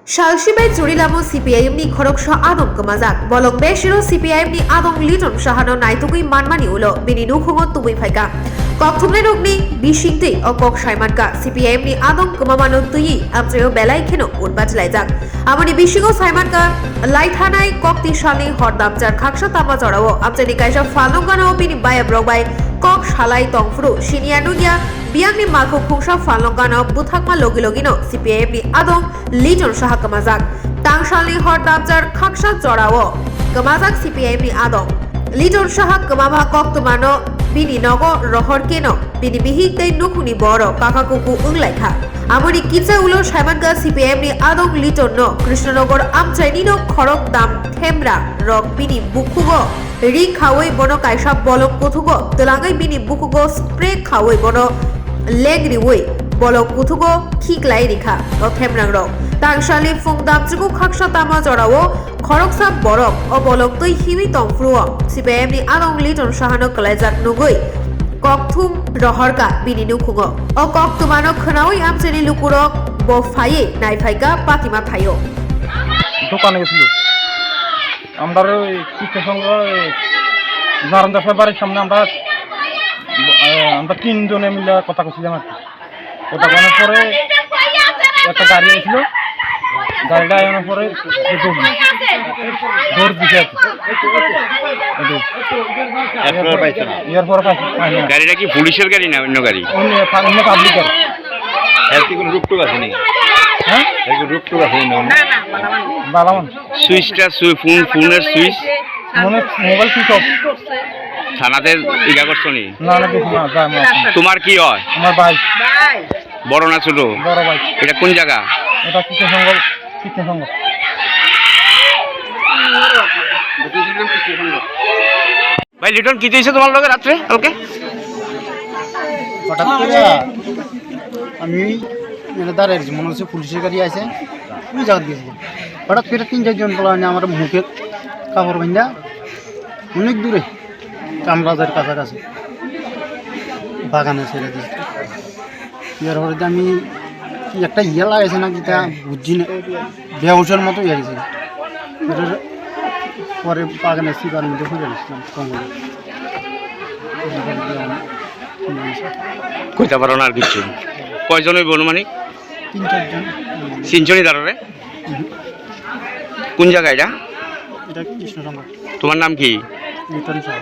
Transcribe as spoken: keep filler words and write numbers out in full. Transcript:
Salsi bai Churilamo C P I M ni khoroksa adong kwmajak. Bolong besiro C P I M ni adong Liton Sahano naitugwi manmani ulo bini nukhungo tubui phaikha. Kokthumnai rokni bisingtwi o kok saimankha C P I M ni adong kwmamano twiwi amchaio belai kheno urbachilaijak. Aboni bisingo saimankha laithanai kokti salni hor damchar khaksa tama jorao amchaini kaisa phalnok gana bini bayabrok bai kok salai tongphuru siniya nungya biyangni malkhung khungsa phalnok gana buthakma logi logino C P I M ni adong Liton Saha kwmajak. Tangsalni hor damchar khaksa jorao kwmajak C P I M ni adong. Liton Saha kwmama koktwmano bini nogo rohor keno bini bihik tei nukhungni borok kaka kuku wnglaikha. Aboni kisa ulo saimankha C P I M ni adong Liton no Krishnanagar amchaini no khorok dam themra rok bini bukhugo ri khaui bono kaisa bolong kuthugo twlangwi bini bukhugo spray khaui bono leng riui bolong kuthugo khiklai rikha o themrangrok. Tangsalni phung damchugo khaksa tama jorao khoroksa borok o bolong twi hiwi tongphuru-o C P I M ni adong Liton Sahano kwlaijak nugui kokthum rohorkha bini nukhungo. O koktwmano khwnaui amchaini lukurok bo phaiwi naiphaikha patima thaio. দোকানে গেছিল। আমরা ওই কৃষ্ণসঙ্গ, ওই নারায়ণ দাসের বাড়ির সামনে আমরা, আহ, আমরা তিনজনে মিলে কথা কইছিলাম আর কি। কথা বলার পরে একটা গাড়ি এসেছিল, গাড়িটা আনার পরে দৌড় দিল। দৌড় দিছে আর কি। এটাই। এরপরে পাইছে না। এরপরে পাইছে, পাইছে না। গাড়িটা কি পুলিশের গাড়ি না অন্য গাড়ি? অন্য, অন্য পাবলিকের। এর কি কোনো রুকটুক আছে নাকি? হ্যাঁ? এর কি রুকটুক আছে নাকি? বালামান। সুইচটা সুই-, ফোন, ফোনের সুইচ? মনে, মোবাইল সুইচ অফ। থানাতে ইগা করছো নি? না, না, কিছু না, যাই না। তোমার কি হয়? আমার ভাই। বড় না ছোট? বড় ভাই। এটা কোন জায়গা? এটা কৃষ্ণসঙ্গ, কৃষ্ণসঙ্গ। ভাই লিটন, কি হয়েছে তোমার লগে রাত্রে কালকে? হঠাৎ করে আমি এখানে দাঁড়ায় রয়েছি, মনে হচ্ছে পুলিশের গাড়ি আছে, ওই জায়গায় গেছি। হঠাৎ করে তিন চারজন বলা হয় আমার মুখে কাপড় বান্ধা অনেক দূরে, কামরাজের কাছাকাছি বাগানে ছেড়ে দিয়েছে। এর পরে তো আমি একটা ইয়ে লাগাইছে না, কিতা বুঝছি না, বেহুশের মতো হয়ে গেছে। এটার পরে বাগানে শিকার মধ্যে ফিরে আসলাম কঙ্গলে। কইতা পারো না আর কিছু? কয়জন হইব আনুমানিক? তিন চারজন। তিনজনই দাঁড়ারে? হুম। কোন জায়গা এটা? এটা কৃষ্ণনগর। তোমার নাম কি? লিটন সাহা।